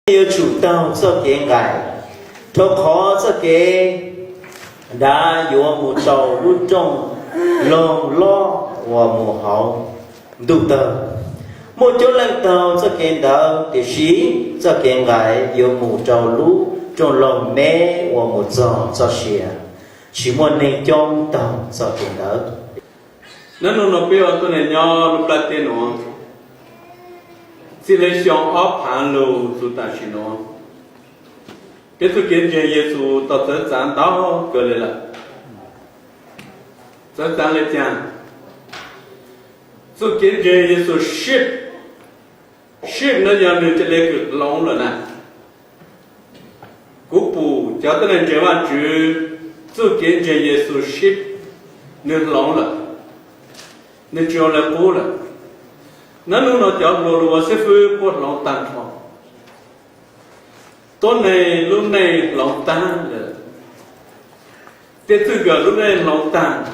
Nej yuav tsum taug txoj kev nqaim, rau qhov txoj kev nrad yuav mus rau lub rooj loog loj uas mus hauv ntuj tawg. Muaj coob leej taug txoj kev ntawd, tiam sis txoj kev nqaim yuav mus rau lub rooj loog me uas mus txog txoj sia. Tsis muaj neeg coob taug txoj kev ntawd. Nub nua peb ua tuab neeg nyob lub plab teb nuav, txij le xyoo ob phaav lug txug tam sim nuav, peb txuj kev ntseeg Yexus tau txawv txav ntau kawg le lawm. Txawv txav le caag? Txuj kev ntseeg Yexus shift, shift no yog nwg ca le kws hloov lawm na. Kuv pum cov tuab neeg ntseeg Vaajtswv txuj kev ntseeg Yexus shift, nwg hloov lawm, nwg tsi ua le qub lawm. Nub nua cov hluas lug ua xib fwb puab hloov taag nrho, tuab neeg lub neej hloov taag lawm, tej txwj kawm lub neej hloov taag.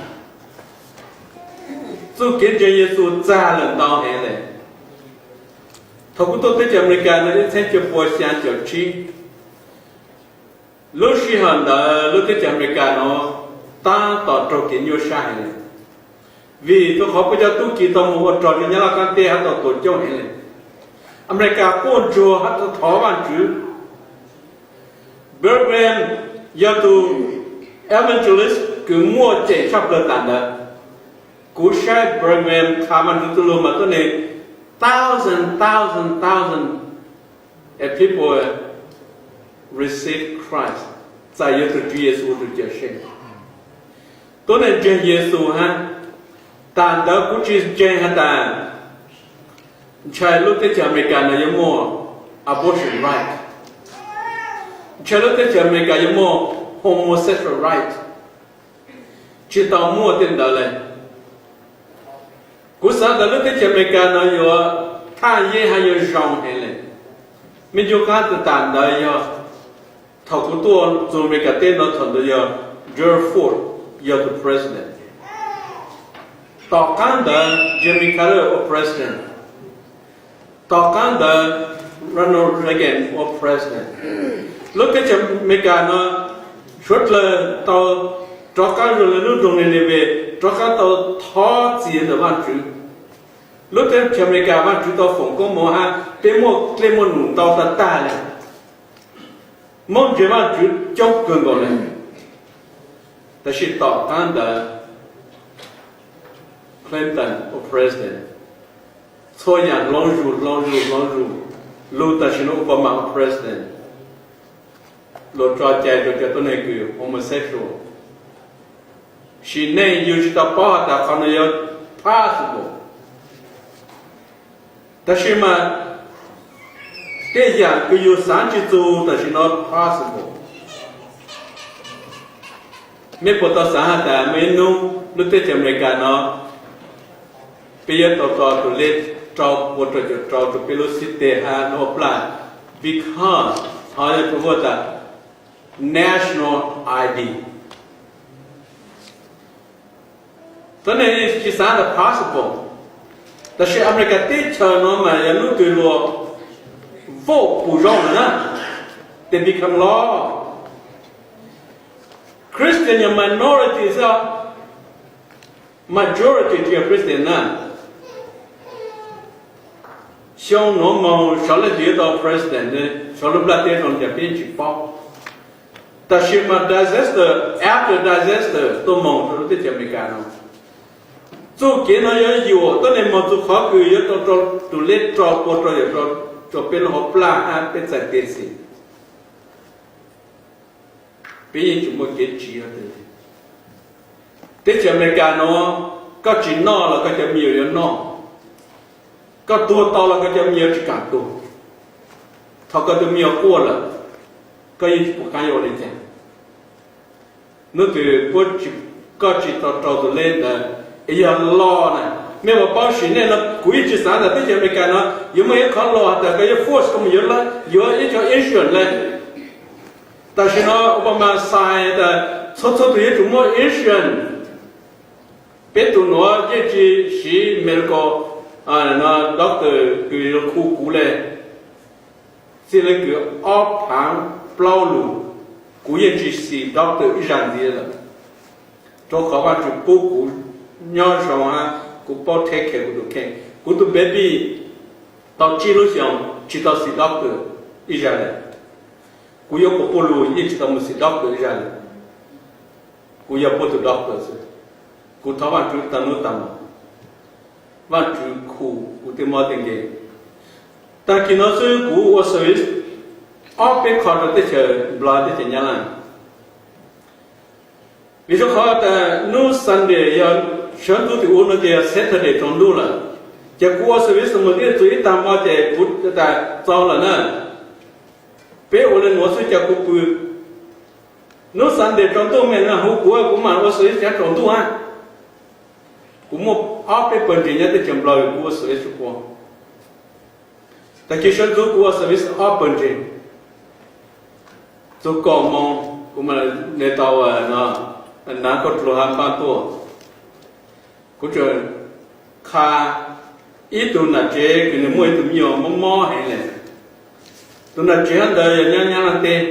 Txuj kev ntseeg Yexus txag lawm ntau heev le. Thaum kuv tuaj teb chaws Amelikas nuav ib txheeb cuaj pua xyaa caum tsib, lub sij hawm ntawd lub teb chaws Amelikas nuav taab tom raug kev nyuaj sab heev le, vim rau qhov puab cov tub ki tau moog ua rog rua Nyab Laj qaab teb hab tau tuav coob heev le. Amelikas quaj ntsuag hab thov Vaajtswv. Billy Graham yog tug evangelist kws muaj ceem tshaj plawg taam ntawd. Kuv saib Billy Graham qha Vaajtswv txuj lug mas tuab neeg thousand, thousand, thousand of people receive Christ, txais yuav tug Tswv Yexus ua tug Cawmseej. Tuab neeg ntseeg Yexus hab. Taam ntawd kuv tsi ntseeg has tas ntshai lub teb chaws Amelikas nuav yuav muaj abortion right, ntshai lub teb chaws Amelikas yuav muaj homosexual right. Tsi tau muaj tej ntawd le. Kuv xaav tas lub teb chaws Amelikas nuav yuav thaj yeeb hab yuav zoo heev le. Mej ncu qaab tas taam ntawd yog thaum kuv tuaj txug Amelikas teb nuav, thaum ntawd yog Gerald Ford yog tug president. Tom qaab ntawd Jimmy Carter ua president. Tom qaab ntawd Ronald Reagan ua president. Lub teb chaws Amelikas nuav suav dlawg tau rov qaab zoo le lub nroog Ninive, rov qaab tau thov txim ntawm Vaajtswv. Lub teb chaws Amelikas Vaajtswv tau foom koob moov hab peb muaj dlej muaj num ntau tag tag le. Moob ntseeg Vaajtswv coob kawg nkaus le. Tab sis tom qaab ntawd Clinton ua president, txhua yaam hloov zug hloov zug hloov zug, lug tam sim nuav Obama ua president, luag tso cai rua cov tuab neeg kws homosexual. Sim neej yug tsi tau paub has tas qhov nuav yuav possible. Tab sis mas tej yaam kws yug xaav tsi txug tam sim nuav possible. Mej puas tau xaav has tas muaj ib nub lub teb chaws Amelikas nuav peb yuav tau tso tus lej rau pua rau caum rau rua peb lub xib teg hab lub hauv plag, because ho yog tus huv tas national I D. Tuab neeg tsi xaav tas possible, tab sis Amelikas teb chaws nuav mas yog nub twg luag vote pum zoo lawm na, they become law. Christian yog minority xwb, majority tsi yog Christian na. Xyoo nuav moog sawv leej twg yuav tau president, sawv lub nplaj teb zoo cas peb tsi paub. Tab sis mas disaster after disaster tuaj moog rua lub teb chaws Amelikas nuav. Txuj kev nuav yuav yuam tuab neeg moog txug qhov kws yuav tau rau tus lej rau pua rau yawm rau peb lub hauv plag hab peb txhais teg xwb. Peb yeej tsis muaj kev tsiv le. Teb chaws Amelikas nuav, koj tsis noj los koj cov me nyuam yuav noj, koj tuag tau los koj cov me nyuam tsis kaam tuag. Thaum koj tus me nyuam quaj lawm, koj yeej tsis pum qaab yuav ua le caag. Nub twg puab, koj tsis tau rau tus lej ntawd, yog loj na. Mej puas paub sim neej no kuv yeej tsis xaav tas teb chaws Amelikas nuav yuav muaj ib qhov loj has tas koj yuav force koj mus yuav, yuav ib co insurance le. Tam sim no Obama sign tas txhua txhua tug yuav tsum muaj insurance. Peb tug nuav yeej tsis siv medical doctor kws yog khu kuv le. Txij li kws ob phaav plaub lug, kuv yeej tsis seek doctor ib zag ntxiv lawm, rua qhov Vaajtswv pub kuv nyob zoo hab kuv paub take care kuv tus kheej. Kuv tus baby tau tsib lub xyoos tsis tau seek doctor ib zag lawm. Kuv yuav puas puj lug yeej tsis tau mus seek doctor ib zag lawm. Kuv yog puab tus doctor xwb. Kuv thov Vaajtswv taag nub taag mo, Vaajtswv khu kuv tej mob tej nkeeg. Taag kis nuav xwb kuv ua service ob peb qho rua teb chaws Nplog teb chaws Nyab Laj. Vim rua qhov tas nub Sunday yog sawv ntxov tim ub no ces yog Saturday tsaus ntuj lawm, ces kuv ua service mus ib txug ib taag mo ces kuv tas txaus lawm na. Peb ua le nuav xwb cas kuv pw nub Sunday tsaus ntuj, mej nuav hu kuv, kuv maam ua service tsaus ntuj hab. Kuv muaj ob peb pawg ntseeg nyob teb chaws Nplog kuv ua service rua puab. Taag kis sawv ntxov kuv ua service ob pawg ntseeg. Txug kaum moos kuv maam le tau naav koj dlua hab npaaj tuaj. Kuv tseem qha ib tug nam tsev kws nwg muaj ib tug me nyuam mob mob heev le. Tus nam tsev hab ntawd yog nyob Nyab Laaj teb.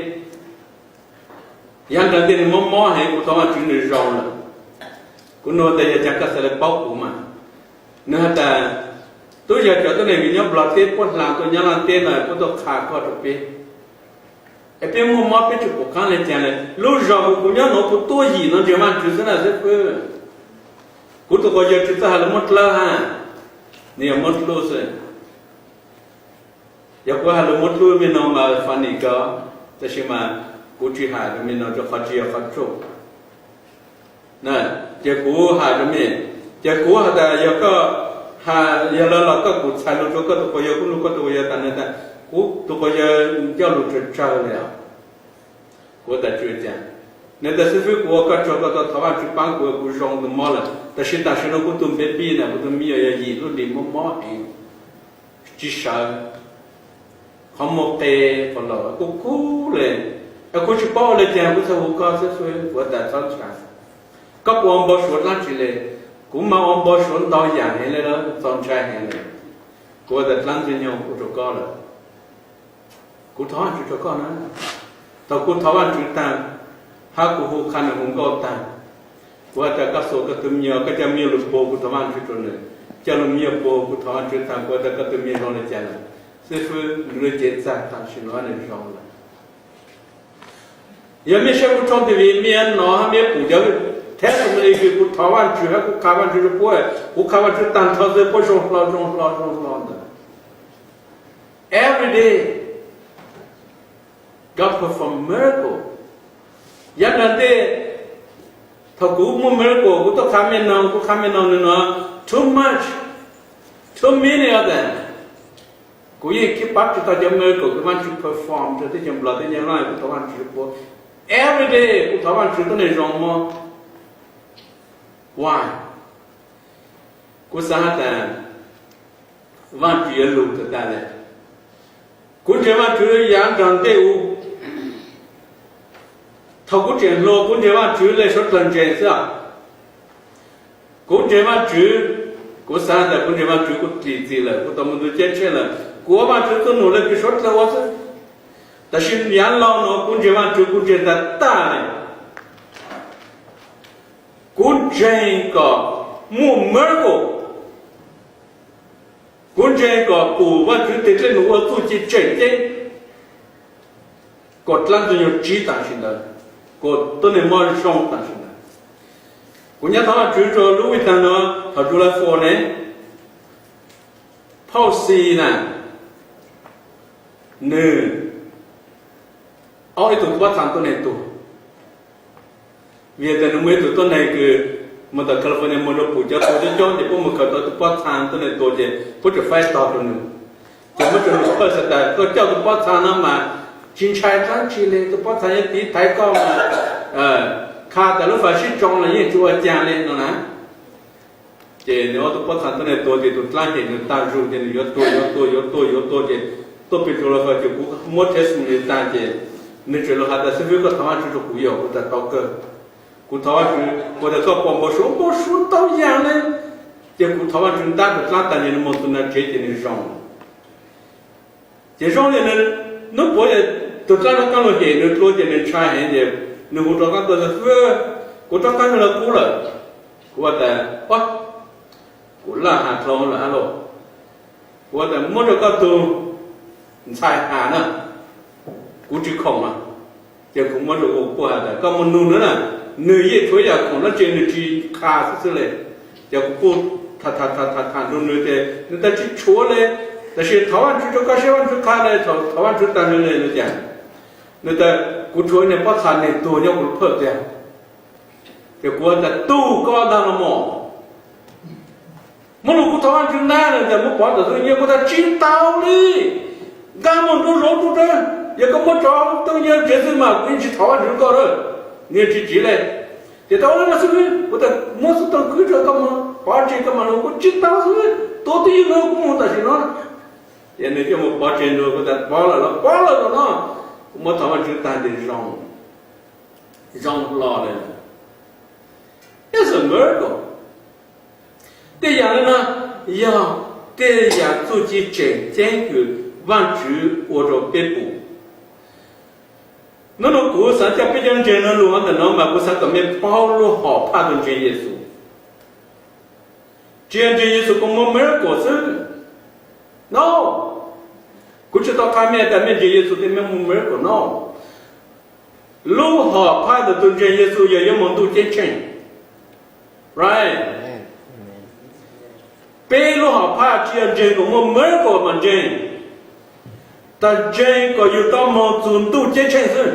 Yav nraag ntej nwg mob mob heev, kuv thov Vaajtswv nwg zoo lawm. Kuv nug tas yog caag koj xaav le paub kuv mas? Nwg has tas tub yog cov tuab neeg kws nyob Nplog teb puab hla tuaj Nyab Laaj teb no puab tuaj qha koj rua peb, es peb muaj mob peb tsis pum qaab le caag le. Lub zog kuv nyob nuav kuv tuaj yim no ntseeg Vaajtswv xwb na xib fwb. Kuv tus quas yawg tsis txawj has lug muab dlawb hab, nwg yog muab dlub xwb. Yog kuv has lug muab dlub mej no mas funny kawg, tab sis mas kuv tsis has rua mej no rua qhov tsis yog qhov tsuj. Ces kuv has rua mej, ces kuv has tas yog koj, yog lawv los koj kuj txhais lug rua koj tus quas yawg, kuv nug koj tus quas yawg tas nwg tas kuv tus quas yawg coj lug tsawg tsawg le os. Kuv tas tsis ua cas. Nwg tas xib fwb, kuv ua koj tsaug, koj tau thov Vaajtswv paab kuv, kuv zoo tus mob lawm, tab sis tam sim no kuv tus baby na, kuv tus me nyuam yog yim lub hlis mob mob heev, tsis sawv, qhov muag qe, qhov laus kub kub le, es kuv tsis paub ua le caag, kuv txhaj hu koj xib fwb. Kuv tas txhob ntshai, koj puas ua npau suav dlaab tsi le? Kuv mas ua npau suav ntau yaam heev le, txaus ntshai heev le. Kuv tas dlaab ntxwg nyoog ua rua koj lawm. Kuv thov Vaajtswv rua koj na. Thaum kuv thov Vaajtswv taag, hab kuv hu qha nwg hu nkauj taag, kuv has tas koj xuas koj tus me nyuam, koj coj me nyuam lug puag, kuv thov Vaajtswv rua nwg, coj lug me nyuam puag, kuv thov Vaajtswv taag, kuv has tas koj tus me nyuam zoo le caag lawm? Xib fwb, nwg lub cev txag tam sim nuav nwg zoo lawm. Yog mej saib kuv tshooj TV, mej yuav nov hab mej yuav pum cov testimony kws kuv thov Vaajtswv hab kuv qha Vaajtswv rua puab, kuv qha Vaajtswv taag nrho xwb puab zoo hlo zoo hlo zoo hlo ntawd. Every day God perform miracle. Yav nraag ntej thaum kuv muaj miracle kuv tuaj qha mej noog, kuv qha mej noog nwg nov too much, too many of them. Kuv yeej keep up tsis tau cov miracle kws Vaajtswv perform rua teb chaws Nplog teb Nyab Laj, kuv thov Vaajtswv puab. Every day kuv thov Vaajtswv tuab neeg zoo mob. Why? Kuv xaav has tas Vaajtswv yuav lug txug tag le. Kuv ntseeg Vaajtswv yav nraag ntej u, thaum kuv tseem hluas kuv ntseeg Vaajtswv le suav dlawg ntseeg xwb. Kuv ntseeg Vaajtswv, kuv xaav tas kuv ntseeg Vaajtswv kuv txim txim lawm, kuv tau moog ntu ceeb tsheej lawm, kuv ua Vaajtswv txuj num le kws suav dlawg ua xwb. Tab sis yav laug nuav kuv ntseeg Vaajtswv kuv ntseeg tag tag le. Kuv ntseeg kom muaj miracle. Kuv ntseeg kom pum Vaajtswv tes dlej num ua txuj ci tseem ceeb, kom dlaab ntxwg nyoog tsib tam sim ntawd, kom tuab neeg mob zoo tam sim ntawd. Kuv nyob thov Vaajtswv rua lub weekend nuav thaum July four ne, phauj Xi na, nwg ob ib tug pob txha tuab neeg tuag. Vim tas nwg muaj ib tug tuab neeg kws moog tom California moog rua pum cov tuag coob coob ces puab moog khaws tau tus pob txha tuab neeg tuag ces puab tseem faib tog rua nwg. Ces muab rua nwg pawj xav tas koj coj tus pob txha no mas tsis ntshai dlaab tsi le, tus pob txha yuav tiv thaiv koj mas, kha tas lub fam sib tsoo los yeej tsis ua caag le no na. Ces nws ob tug pob txha tuab neeg tuag ces tus dlaab ces nws tag zug ces nws yuav tuag yuav tuag yuav tuag yuav tuag ces tuaj pem rua lawv qhov ces kuv muab testimony taag ces nws tseem lug has tas xib fwb koj thov Vaajtswv rua kuv yog, kuv tas tau kawg. Kuv thov Vaajtswv, kuv tas koj puas npau suav, npau suav ntau yaam le. Ces kuv thov Vaajtswv ntab tus dlaab taag ces nws moog txug nraag tsev ces nws zoo. Ces zoo li nws Hnub puav ces tus dlaab rov qaab lug hem nws dlua ces nws ntshai heev ces nws hu rov qaab tuaj tias, Xib fwb, kuv rov qaab lug qub lawm. Kuv has tas, Ua, kuv laj has dlhau lawm hab lauj. Kuv has tas, Muab rua koj tug ntxhais has na, kuv tsi khoom na. Ces kuv muab rua kuv puj has tas, Koj moog nug nwg na. Nwg yeej tshuav yaam khoom dlaab tsi nwg tsi qha xwb xwb le. Ces kuv puj tham tham tham tham nrug nwg ces nwg tas, Tsi tshuav le, tab sis thov Vaajtswv rua koj saib Vaajtswv qha le. Thov Vaajtswv taag le le no ces nwg tas, Kuv tshuav ib pob txha neeg tuag nyob kuv lub phawj tiag. Ces kuv tas, Tug koj ntaag no mog, muab lug kuv thov Vaajtswv nab. Nwg tas, Muab pov tawm tug nyiaj. Kuv tas, Tsi tau le, nqaa moog nrug zov tug rawv, yog koj muab tso tug nyiaj tsev xwb mas kuv yeej tsi thov Vaajtswv koj lawm, nyiaj tsi tsiv le. Ces tau le no xwb. Kuv tas, Muab xub tooj khwb rua koj moog pov tseg koj mam lug. Kuv, Tsi tau xwb, tua twj ywm nuav kuv moog tam sim no. Ces nwg coj moog pov tseg nrug, kuv tas, Pov lawm los pov lawm no. Kuv muab thov Vaajtswv taag tes zoo, zoo hlo le. It's a miracle. Tej yaam le no yog tej yaam txuj ci tseem ceeb kws Vaajtswv ua rua peb pum. Nub nua kuv xaav coj peb cov ntseeg nua lug ntawm no mas kuv xaav kom mej paub lub hom phaj tug ntseeg Yexus. Tsi yog ntseeg Yexus kuv muaj miracle xwb. No, kuv tsi tau qha mej tas mej ntseeg Yexus tes mej muaj miracle no. Lub hom phaj ntawm tug ntseeg Yexus yog yuav moog ntuj ceeb tsheej. Right? Peb lub hom phaj tsi yog ntseeg kom muaj miracle mas ntseeg, tas ntseeg kom yug tau moog txug ntuj ceeb tsheej xwb.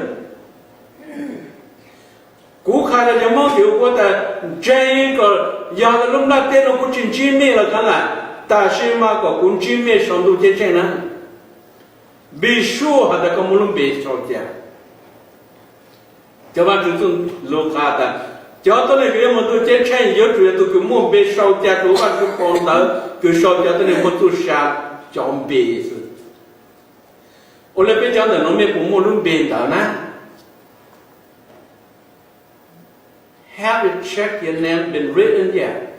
Kuv qha rua cov Moob tes kuv tas ntseeg kom yog lub nplaj teb no kuv tsi ntsib mej los kav lam, tam sis mas kom kuv ntsib mej sau ntuj ceeb tsheej na. Be sure has tas koj muaj lub npe sau ca. Cov Vaajtswv txuj lug qha tas cov tuab neeg kws yuav moog ntuj ceeb tsheej yuav tsum yog tug kws muaj npe sau ca rua Vaajtswv phau ntawv kws sau cov tuab neeg muaj txuj sa cov npe xwb. Ua le peb cov ntawm no mej puas muaj lub npe ntawd na? Have you checked your name been written yet?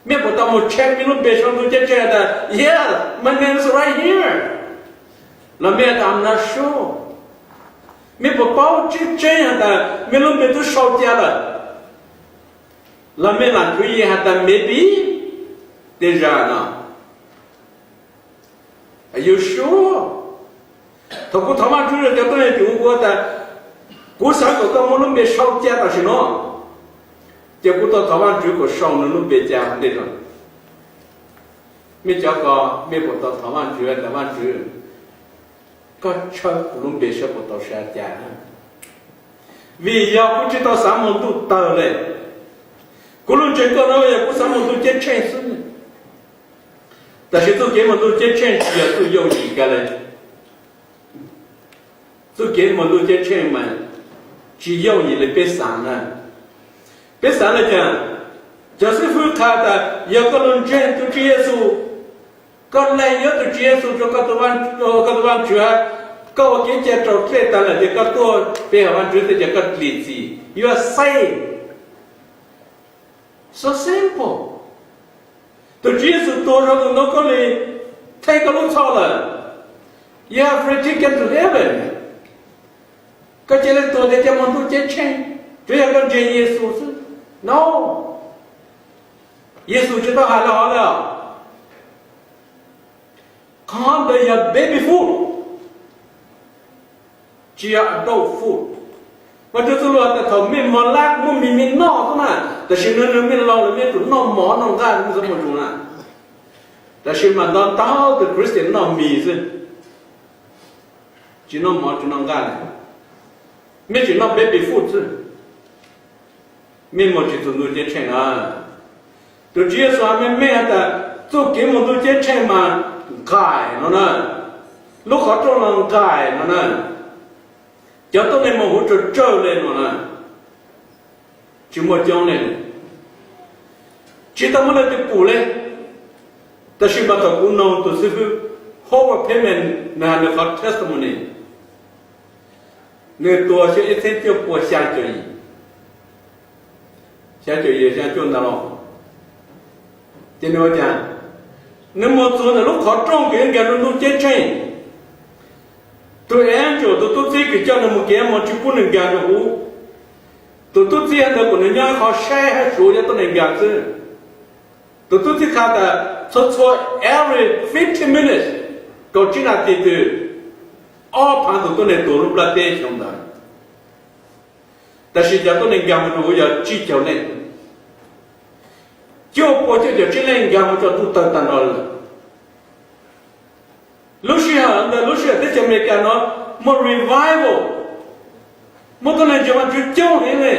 Mej puas tau moog check mej lub npe sau ntuj ceeb tsheej tas, Yeah, my name is right here? Los mej tas, I'm not sure? Mej puas paub tseeb tseeb has tas mej lub npe tub sau ca lawm? Los mej lam tswv yim has tas maybe? Tej zag no, Are you sure? Thaum kuv thov Vaajtswv rua cov tuab neeg tes kuv tas, kuv xaav kom koj muaj lub npe sau ca tam sim no, ces kuv tau thov Vaajtswv kom sau nws lub npe ca ntej no. Mej cov ko, mej puas tau thov Vaajtswv tas, Vaajtswv, koj tshawb kuv lub npe saib puas tau sau ca? Vim yog kuv tsi tau xaav moog ntuj tawg le. Kuv lub ntseeg koj no yog kuv xaav moog ntuj ceeb tsheej xwb. Tam sis txuj kev moog ntuj ceeb tsheej tsi yog txuj yooj yim kag le. Txuj kev moog ntuj ceeb tsheej mas tsi yooj yim le peb xaav na. Peb xaav le caag? Cov xib fwb qha tas yog koj lug ntseeg tug Tswv Yexus, koj lees yuav tug Tswv Yexus rua koj tug Vaajtswv, koj ua kev cai raus dlej taag lawm ces koj tuaj pe hawm Vaajtswv txhij ces koj lim txim, you are saved. So simple. Tug Tswv Yexus tuag rua tus ntoo khaub lig, theej koj lub txhoj lawm, you have free ticket to heaven. Koj ca le tuag tes ca moog ntuj ceeb tsheej, tsuav yog koj ntseeg Yexus xwb. No, Yexus tsi tau has le hov le. Qhov ntawd yog baby food, tsi yog adult food. Vaajtswv txuj lug tas thaum mej mos lab muaj mis mej noj xwb na, tam sis nwg nwg mej laug lawm mej yuav tsum noj mov noj nqaj, mej xaav muaj zoo na. Tam sis mas ntau ntau tug Christian noj mis xwb, tsi noj mov tsi noj nqaj le. Mej tseem noj baby food xwb, mej moog tsi txug ntuj ceeb tsheej na. Tug Tswv Yexus has meej meej has tas txuj kev moog ntuj ceeb tsheej mas nqaim no na, lub qhov rooj no nqaim no na, cov tuab neeg moog huv tsawg tsawg le no na, tsi muaj coob le, tsi tau muaj leej twg pum le. Tab sis mas thaum kuv noog tug xib fwb Howard Pittman, nwg has nwg qhov testimony, nwg tuag xyoo ib txheeb cuaj pua xyaa caum yim, xyaa caum yim xyaa cuaj ntawd los, ces nwg ua cas, nwg moog txug ntawm lub qhov rooj kws yuav nkag rua ntuj ceeb tsheej, Tus angel, tus tub txib kws coj nws mus kev mos tsis pub nws nkag rau huv. Tus tub txib ntawd kom nws nyob qhov saib hab suav yog tuab neeg nkag xwb. Tus tub txib qha tas txhua txhua every fifteen minutes, kaum tsib nas this twg, ob phaav tus tuab neeg tuag lub nplaj teb xyoo ntawd. Tab sis cov tuab neeg nkag mus rau huv yog tsib caug leej. Cuaj pua cuaj caum tsib leej nkag mus rau ntuj tawg tag nrho lawm. Lub sij hawm ntawd lub sij hawm teb chaws Amelikas no muaj revival, muaj tuab neeg ntseeg Vaajtswv coob heev le,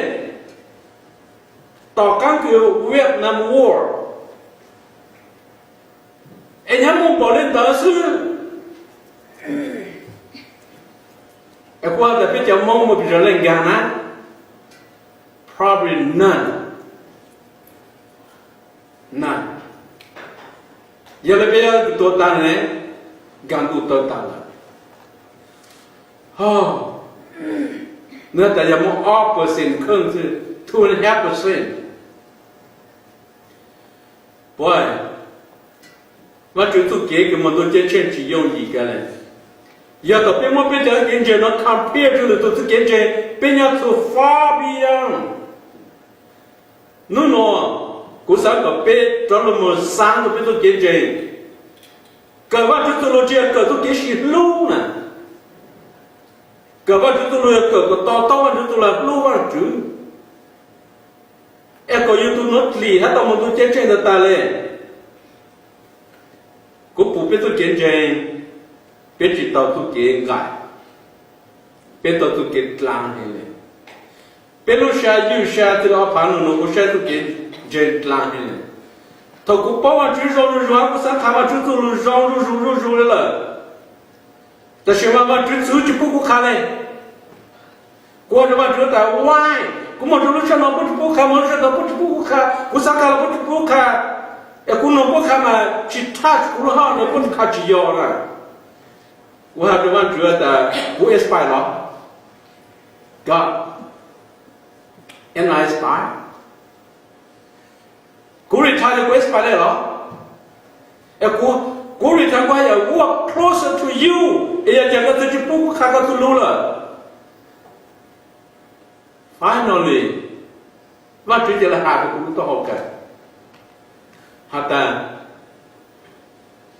tom qaab kws Vietnam War, es nyab muaj npaum le ntawd xwb. Es kuv has tas peb cov Moob muaj pes tsawg leej nkag na? Probably none. Yog le peb yuav tuag tag ne, nkag ntuj tawg tag lawm. Ho, nws tas yog muaj ob percent kheej xwb, two and a half percent. Puas, Vaajtswv txuj kev kws moog ntuj ceeb tsheej tsis yooj yim kag le. Yog kom peb muab peb cov kev ntseeg no compare to lwm tus txuj kev ntseeg, peb nyob txug far beyond. Nub nua, kuv xaav kom peb rov lug moog xaav rua peb txuj kev ntseeg, kawm Vaajtswv txuj lug tsi yog kawm txuj kev sib hlub na, kawm Vaajtswv txuj lug yog kawm kom to taub Vaajtswv txuj lug, hlub Vaajtswv, es kom yug tug nuav dlim hab tau moog ntuj ceeb tsheej ntawd tag le. Kuv pum peb txuj kev ntseeg, peb tsi tau txuj kev nqaim, peb tau txuj kev dlaav heev le. Peb lub sab ywj sab txij le ob phav nub nua kuv saib txuj kev ntseeg dlaav heev le. Thaum kuv paub Vaajtswv zoo zuj zus, kuv xaav qha Vaajtswv txuj lug zoo zuj zus zuj zus le lawm. Tab sis mas Vaajtswv txwv tsi pub kuv qha le. Kuv ua rua Vaajtswv tas why, kuv moog rua lub sab no puab tsi pub qha, moog lub sab no puab tsi pub kuv qha, kuv xaav qha los puab tsi pub qha, es kuv noog puab qha mas tsi touch kuv lub hoj no, puab qha tsi yog na. Kuv has rua Vaajtswv tas kuv expire los? God, am I expire? Kuv retire, kuv expire le los? Es kuv retire kuv has yog walk closer to you, es yog cas koj txwv tsi pub kuv qha koj txuj lug lawm? Finally, Vaajtswv ca le has rua kuv lub taub hau kawg, has tas,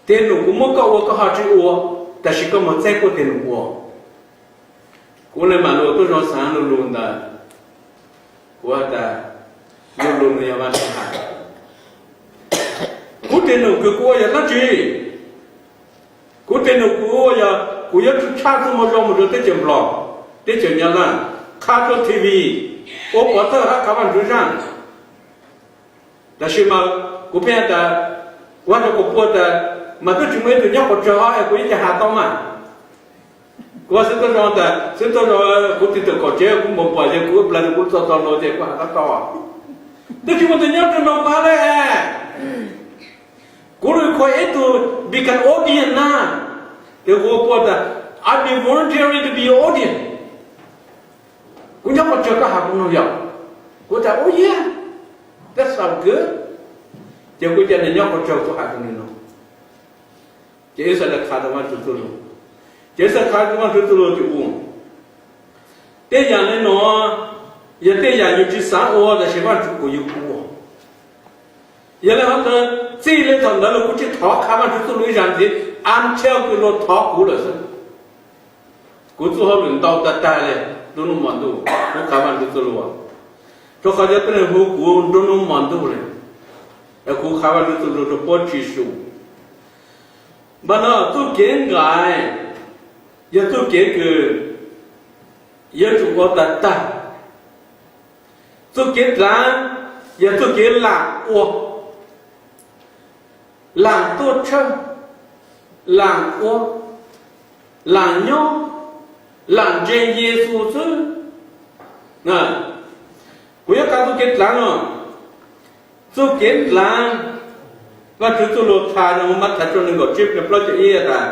teg num kuv muab koj ua koj ho tsi ua, tab sis koj moog txeeb kuv teg num ua. Kuv le maam lug tuaj zoo xaav lug lug ntawd, kuv has tas, lug lug nws yog Vaajtswv has. Kuv teg num kws kuv ua yog dlaab tsi? Kuv teg num kuv ua yog kuv yuav tsum tshaj txuj moo zoo moog rua teb chaws Nplog, teb chaws Nyab Laaj, qha rua TV, ua pov thawj hab qha Vaajtswv zaaj. Tab sis mas kuv pheej has tas, kuv has rua kuv puab tas, mas twb tsi muaj ib tug nyob quas tsawg hab es kuv yuav ca has tau mas. Kuv xib tuaj zoo tas, xib tuaj zoo, kuv tig tawm kaum tsev kuv npam npam ces kuv ib plag kuv txog txog ntua ces kuv has tau tau. Twb tsi muaj tus nyob rua nroog Npab le. Kuv lug khuv ib tug become audience na, ces kuv puab tas, I be volunteering to be audience. Kuv nyob quas tsawg koj has kuv nug yog? Kuv tas, oh yeah, that sound good. Ces kuv ca le nyob quas tsawg kuv has rua nws nug. Ces wb xaav le qha rua Vaajtswv txuj lug. Ces wb xaav qha rua Vaajtswv txuj lug ces ua. Tej yaam le nuav yog tej yaam yus tsi xaav ua tab sis Vaajtswv kuas yug ua. Yog le hov ntawd txij le thaum ntawd los kuv tsi thov qha Vaajtswv txuj lug ib zag ntxiv until kws luag thov kuv lawm xwb. Kuv txuj hauj lwm ntau tag tag le, nruab nub mo ntuj kuv qha Vaajtswv txuj lug. Rua qhov cov tuab neeg hu kuv nruab nub mo ntuj le, es kuv qha Vaajtswv txuj lug rua puab tsi su. Npaum no txuj kev nqaim yog txuj kev kws yuav tsum ua tag tag. Txuj kev dlaav yog txuj kev laam ua, laam tuaj tshawj, laam ua, laam nyob, laam ntseeg Yexus xwb. Kuv yuav qha txuj kev dlaav no. Txuj kev dlaav, Vaajtswv txuj lug qha no Mathais tshooj neeg nkaum tsib nqe plaub caug ib tas,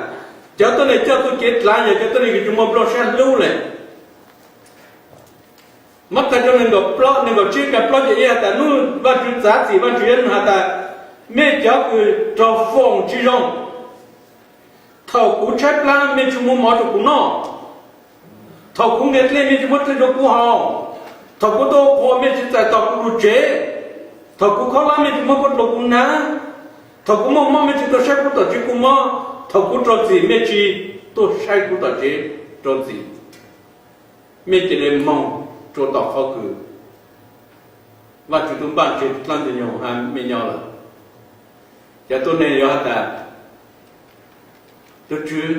cov tuab neeg coj txuj kev dlaav yog cov tuab neeg kws tsi muaj nplooj sab hlub le. Mathais tshooj neeg nkaum plaub, neeg nkaum tsib nqe plaub caug ib has tas, nub Vaajtswv txav txim Vaajtswv yuav has tas, mej cov kws raug foom tsi zoo, Thaum kuv tshaib plab mej tsis muab mov rau kuv noj, thaum kuv nqhis dlej mej tsis muab dlej rau kuv haus, thaum kuv tuaj ua qhua mej tsis txais tos kuv lub tsev, thaum kuv khaub hlab mej tsis muab khaub rau kuv hnav, thaum kuv muaj mob mej tsis tuaj saib kuv tom tsev kuv mob, thaum kuv rau txim mej tsis tuaj saib kuv tom tsev rau txim. Mej cia li moog rua tom qhov kws Vaajtswv tub npaj tseg dlaab ntug nyoog has mej nyob lawm. Cov tuab neeg yuav has tas, Tug Tswv,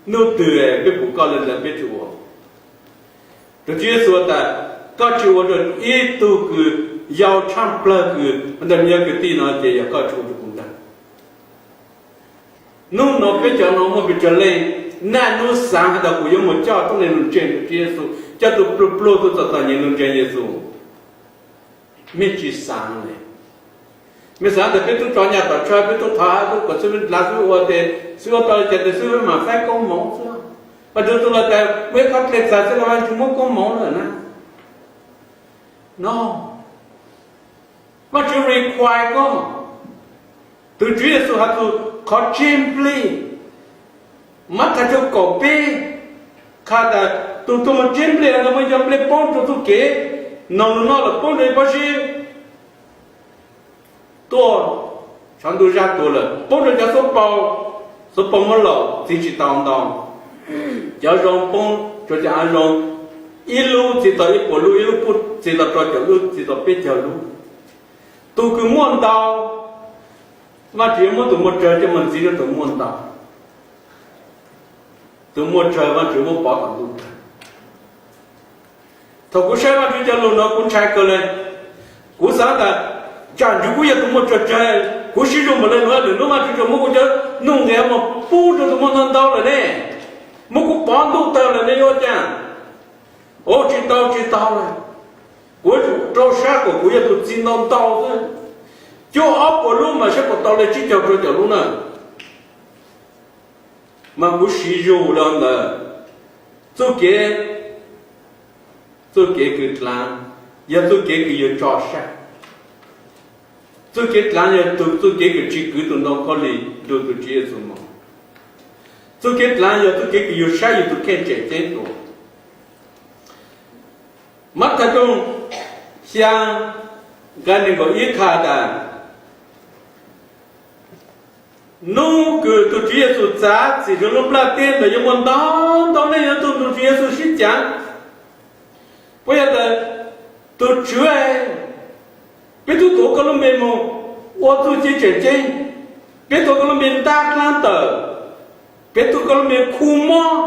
nub twg peb pum koj le ntawd peb tsi ua? Tug Tswv Yexus tas, koj tsi ua rua ib tug kws yau tshaaj plawg kws ntawm yog kwv tij no ces yog koj tsi ua rua kuv ntag. Nub no peb cov no muaj pes tsawg leej, naj nub xaav has tas kuv yuav moog coj tuab neeg lug ntseeg Tug Tswv Yexus, coj tug pluag pluag tug txom txom nyem lug ntseeg Yexus. Mej tsi xaav le? Mej xaav tas peb tub tso nyaj tom tshaw, peb tub thov hab tub kom xwb dlav xwb ua tes xwb ua tau le caag tes xwb peb maam faib koob moov xwb. Vaajtswv txuj lug tas muaj ib qhov dle txag xwb los Vaajtswv muab koob moov lawm na. No, Vaajtswv require koj. Tug Tswv Yexus has txug qhov tseb nplej. Mathais tshooj kaum peb has tas tug tuag moog tseb nplej, ntawd muaj cov nplej poob rua txuj kev, noog lug noj lawm poob rua ib pob zeb tuaj, tshav ntuj zag tuag lawm poob rua cov xuab paug, xuab paug muab laum txi tsi tau ntau. Cov zoo poob rua cov av zoo, ib lub txi tau ib puas lub, ib lub puj txi tau rau caum lub, txi tau peb caug lub. Tug kws muaj ntau, Vaajtswv yuav muab tug muaj tsawg coj moog ntxiv rua tug muaj ntau. Tug muaj tsawg Vaajtswv muab pov tom ntuj tawg. Thaum kuv saib Vaajtswv cov lug no kuv ntshai kawg le. Kuv xaav tas, tsam ntsis kuv yog tug muaj tsawg tsawg, kuv sib zug npaum le nuav, lwm nub Vaajtswv tsuas muab kuv cov nuj nqes moog pub rua tug muaj ntau ntau lawm ne, muab kuv pov ntuj tawg lawm ne yuav ua caag? Ua tsi tau tsi tau le. Kuv yuav tsum rau sab kom kuv yog tug txi ntau ntau xwb, cuaj ob puas lub mas saib puas tau le tsib caug rua caum lub na. Mas kuv siv zug le ntawd, txuj kev, txuj kev kws dlaav yog txuj kev kws yug tso sab. Txuj kev dlaav yog tug txuj kev kws tsi kwv tug ntoo khaub lig lug tug Tswv Yexus moog. Txuj kev dlaav yog txuj kev kws yug saib yug tug kheej tseem ceeb dua. Mathais tshooj xyaa nqai neeg nkaum ib has tas, nub kws tug Tswv Yexus txav txim rua lub nplaj teb ntawd yuav muaj ntau ntau leej yuav tug tug Tswv Yexus sib caav. Puab yog tas, tug Tswv, peb tub tuav koj lub npe moog ua txuj ci tseem ceeb, peb tuav koj lub npe ntab dlaab tawm, peb tuav koj lub npe khu mob,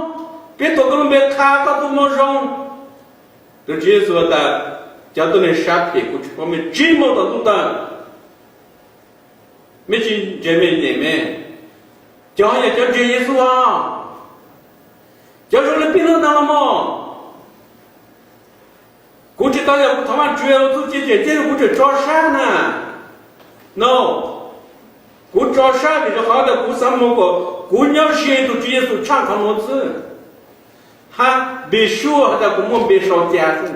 peb tuav koj lub npe qha koj tug moo zoo. Tug Tswv Yexus tas, cov tuab neeg sab phem, kuv tsi paub mej, tsi moog tom ntuj tawg. Mej tsi ntseeg mej nyeem me, cov yog cov ntseeg Yexus os, cov zoo le peb lub ntag los mog. Kuv tsi tau yog kuv thov Vaajtswv txuj ci tseem ceeb kuv tseem tso sab na. No, kuv tso sab vim rua qhov tas kuv xaav moog kom kuv nyob ze tug Tswv Yexus tshaj qhov nuav xwb, hab be sure has tas kuv muaj npe sau ca xwb,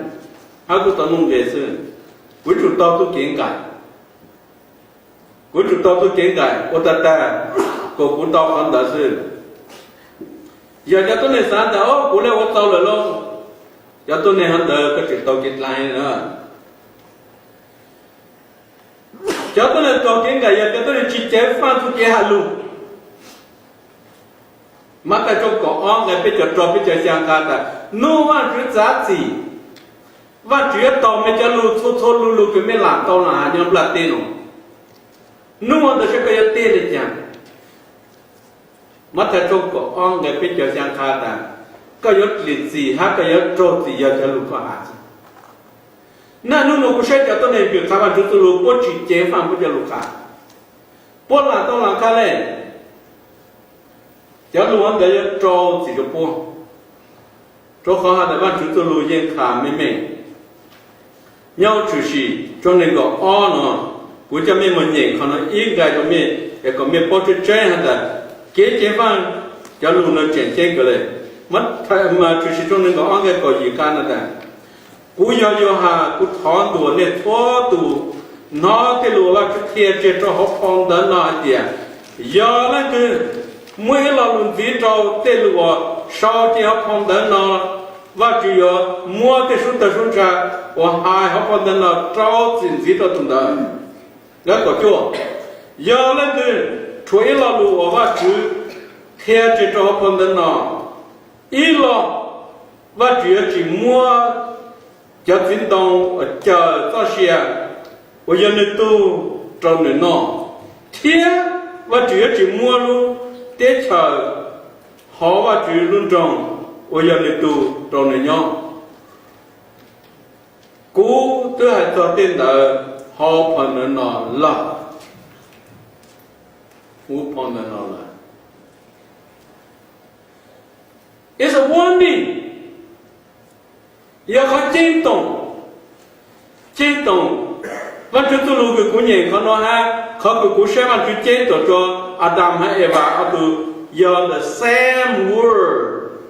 hab kuv tau nuj nqes xwb. Kuv yuav tsum taug txuj kev nqaim, kuv yuav tsum taug txuj kev nqaim ua tag tag kom kuv tau qhov ntawd xwb. Yog cov tuab neeg xaav tas, o, kuv le ua tau lawm lauj, cov tuab neeg hov ntawd koj tseem taug kev dlaav na. Cov tuab neeg taug kev nqaim yog cov tuab neeg tsi ceev faaj txuj kev has lug. Mathais tshooj kaum ob nqai peb caug rau peb caug xyaa qha tas, nub Vaajtswv txav txim, Vaajtswv yuav taug mej cov lug txhua txhua lug lug kws mej laam tau laam has nyob nplaj teb nuav. Nub ntawd saib koj yuav teb le caag. Mathais tshooj kaum ob nqai peb caug xyaa qha tas, koj yuav dlim txim hab koj yuav raug txim yog cov lug koj has. Naj nub nuav kuv saib cov tuab neeg kws qha Vaajtswv txuj lug puab tsi ceev faaj puab cov lug qha, puab laam tau laam qha le. Cov lug ntawd yuav rau txim rua puab, rua qhov has tas Vaajtswv txuj lug yeej qha meej meej. Nyob Tshwm Sim tshooj neeg nkaum ob nuav, kuv coj mej moog nyeem qhov nuav ib nqai rua mej es kom mej paub tseeb tseeb has tas kev ceev faaj cov lug nuav tseem ceeb kawg le. Mas Tshwm Sim tshooj neeg nkaum ob nqai kaum yim qha has tas, kuv yog Yauhas, kuv thov ntuas nej txhua tus hnov tej lug uas Vaajtswv qhia tseg rau hauv phau ntawv no hais tias, yog leej twg muab ib lo lus ntxiv rau tej lus uas sau ces hauv phau ntawv no, Vajtswv yuav muab tej suab tawg suab ntsa uas hais hauv phau ntawv no rau txim ntxiv rau tus ntawd. Nqe kaum cuaj, yog leej twg rhuav ib lo lus uas Vajtswv qhia tseg rau hauv phau ntawv no, ib lo, Vajtswv yuav tsis muab cov txiv ntoo uas cawm txoj sia uas yog nws tug rau nws noj, thiab Vajtswv yuav tsis muab lub teb chaws hauv Vajtswv lub nroog uas yog nws tug rau nws nyob. Kuv twb hais txog tej ntawd hauv phau ntawv no lawm. Hauv phau ntawv no lawm. It's a warning. Yog qhov ceeb toom, ceeb toom. Vajtswv txoj lus kws kuv nyeem qhov no hab qhov kws kuv saib Vajtswv ceeb toom rua Adam hab Eva ob tug yog the same word,